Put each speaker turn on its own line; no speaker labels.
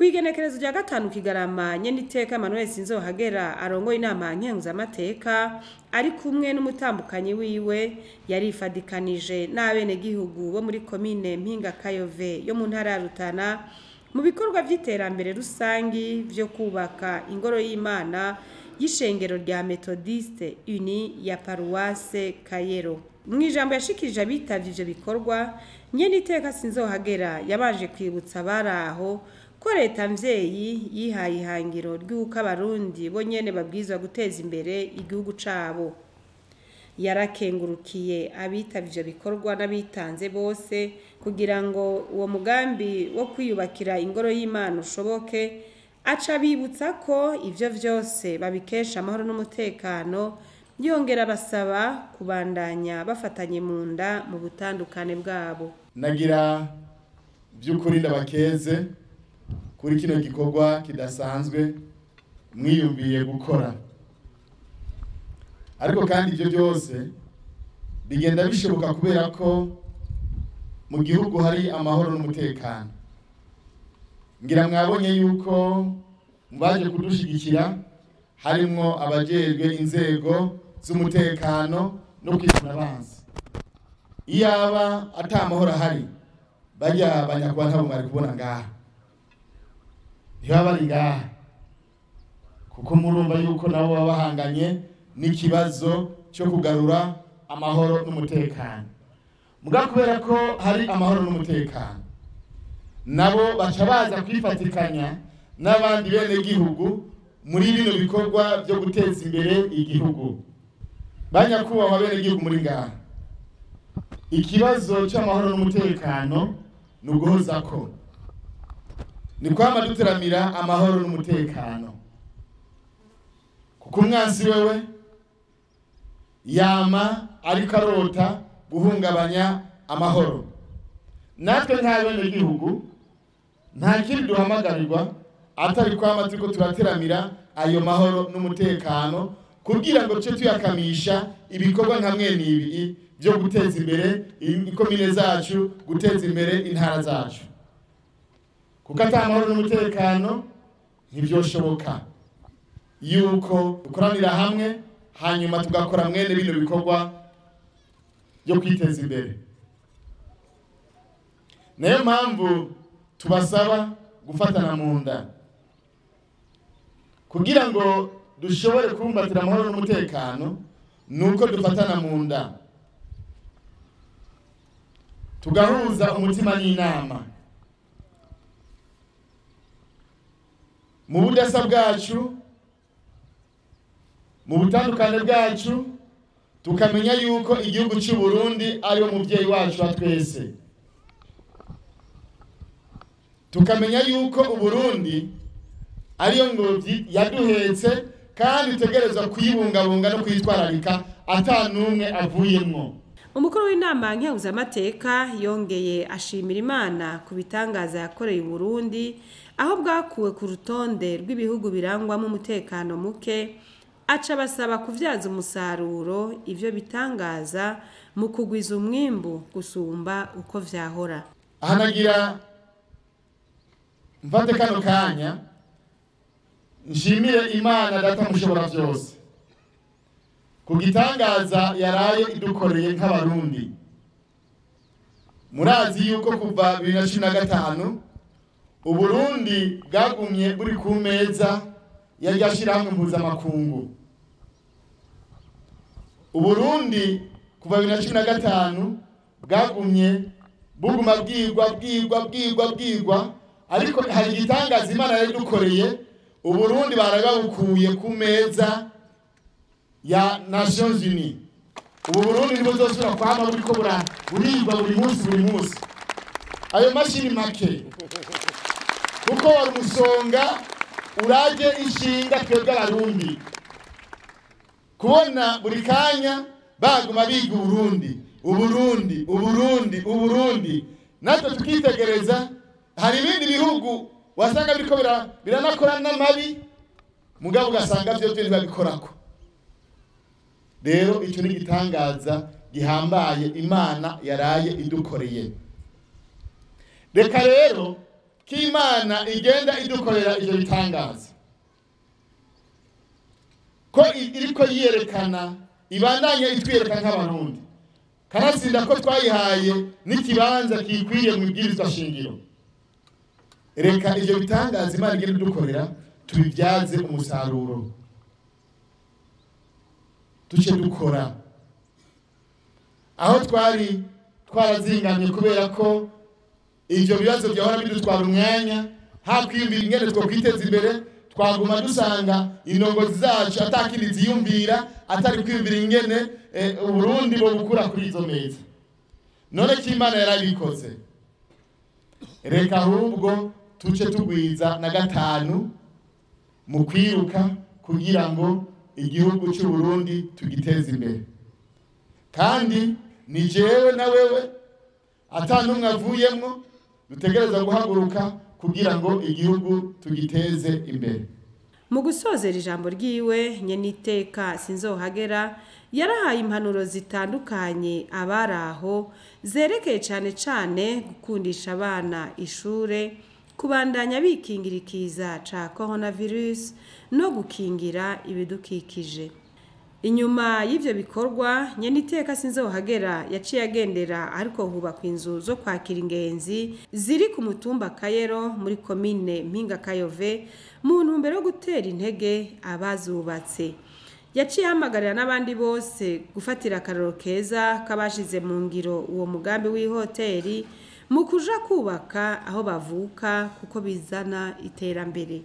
Kw'igenekerezo rya 5 Kigarama, nyeniteka Emmanuel Sinzohagera arongoye inama nkenguzamateka ari kumwe n'umutambukanyi wiwe yarifadikanije n'abenegihugu bo muri komine Mpinga Kayove yo mu ntara ya Rutana mu bikorwa vy'iterambere rusangi vyo kubaka ingoro y'Imana y'ishengero rya Methodiste Uni ya Paruwase Kayero. Mw'ijambo yashikirije abitavye ivyo bikorwa, nyeniteka Sinzohagera yabanje kwibutsa abari aho ko leta mvyeyi yihaye ihangiro ry'uko Abarundi bo nyene babwirizwa guteza imbere igihugu cabo. Yarakengurukiye abitavye ivyo bikorwa n'abitanze bose kugira ngo uwo mugambi wo kwiyubakira ingoro y'Imana ushoboke, aca abibutsa ko ivyo vyose babikesha amahoro n'umutekano, yongera abasaba kubandanya bafatanye mu nda mu butandukane bwabo.
Nagira by'ukuri ndabakeze kuri kino gikorwa kidasanzwe mwiyumviye gukora, ariko kandi ibyo byose bigenda bishoboka kubera ko mu gihugu hari amahoro n'umutekano. Ngira mwabonye yuko mubaje kudushigikira harimwo abajejwe inzego z'umutekano no kwivuna abansi. Iyaba ata amahoro ahari, barya banyakuba ntabo mwari kubona ngaha, ntibaba bari ngaha, kuko murumva yuko nabo baba bahanganye n'ikibazo cyo kugarura amahoro n'umutekano. Muga kubera ko hari amahoro n'umutekano, nabo baca baza kwifatikanya n'abandi bene gihugu muri bino bikorwa byo guteza imbere igihugu. Banyakubahwa bene gihugu muri ngaha, ikibazo cy'amahoro n'umutekano ni uguhozako, ni kwama duteramira amahoro n'umutekano, kuko umwansi wewe yama ariko arota guhungabanya amahoro. Natwe nk'abene gihugu nta kindi duhamagarirwa atari kwama turiko turateramira ayo mahoro n'umutekano, kugira ngo tuce tuyakamisha ibikorwa nka mwene ibi byo guteza imbere ikomine zacu, guteza imbere intara zacu, kuko ata mahoro n'umutekano ntivyoshoboka yuko dukoranira hamwe hanyuma tugakora mwene bino bikorwa byo kwiteza imbere. Nayo mpamvu tubasaba gufatana mu nda kugira ngo dushobore kubumbatira amahoro n'umutekano, nuko dufatana mu nda tugahuza umutima n'inama mu budasa bwacu, mu butandukane bwacu, tukamenya yuko igihugu cy'u Burundi ari umuvyeyi wacu wa twese, tukamenya yuko Uburundi ariyo ngobyi yaduhetse kandi tegerezwa kuyibungabunga no kuyitwararika ata numwe avuyemwo.
Umukuru w'inama nkenguzamateka yongeye ashimira Imana ku bitangaza yakoreye Uburundi, aho bwakuwe ku rutonde rw'ibihugu birangwamo umutekano muke, aca basaba kuvyaza umusaruro ivyo bitangaza mu kugwiza umwimbu gusumba uko vyahora.
Ahanagira mfate kano kanya nshimire Imana data mushobora vyose ku gitangaza yaraye idukoreye nk'Abarundi. Murazi yuko kuva 2015 Uburundi bwagumye buri ku meza yarya shirahamwe mpuzamakungu. Uburundi kuva 2015 bwagumye buguma bwigwa bwigwa bwigwa bwigwa, ariko hari igitangaza Imana yadukoreye. Uburundi barababukuye ku meza ya Nations Unies. Ubu Burundi nibwo buzosubira kwama buriko burigwa buri munsi buri munsi. Ayo mashini make kuko wari umusonga uraje ishinga twebwe Abarundi, kubona buri kanya baguma biga Uburundi Uburundi Uburundi Uburundi, natwe tukitegereza. Hari ibindi bihugu wasanga biriko biranakora n'amabi, mugabo ugasanga vyo byo ntibabikorako. Rero ico ni igitangaza gihambaye Imana yaraye idukoreye. Reka rero k'Imana igenda idukorera ivyo bitangaza, ko iriko yiyerekana, ibandanye itwiyereka nk'abarundi, kanatsinda ko twayihaye n'ikibanza kikwiriye mu ibwirizwa shingiro. Reka ivyo bitangaza Imana igenda idukorera tubibyaze umusaruro, duce dukora aho twari twarazingamye, kubera ko ivyo bibazo byahora bidutwara umwanya, hakwiyumvira ingene twokwiteza imbere, twaguma dusanga indongozi zacu atakindi ziyumvira atari kwiyumvira ingene Uburundi bo gukura kuri izo meza. None ko Imana yarabikoze, reka ahubwo tuce tugwiza na gatanu mu kwiruka kugira ngo igihugu cy'u Burundi tugiteze imbere. Kandi ni jewe na wewe atanumwe avuyemwo dutegereza guhaguruka kugira ngo igihugu tugiteze imbere.
Mu gusozera ijambo ryiwe, nyeniteka Sinzohagera yarahaye impanuro zitandukanye abari aho zerekeye cane cane gukundisha abana ishure, kubandanya bikingira ikiza ca coronavirus no gukingira ibidukikije. Inyuma y'ivyo bikorwa, nyeniteka Sinzohagera yaciye agendera ariko hubakwa inzu zo kwakira ingenzi ziri ku mutumba Kayero muri komine Mpinga Kayove mu ntumbero yo gutera intege abazubatse. Yaciye ahamagarira n'abandi bose gufatira akarorero keza k'abashize mu ngiro uwo mugambi w'ihoteri mu kuja kubaka aho bavuka, kuko bizana iterambere.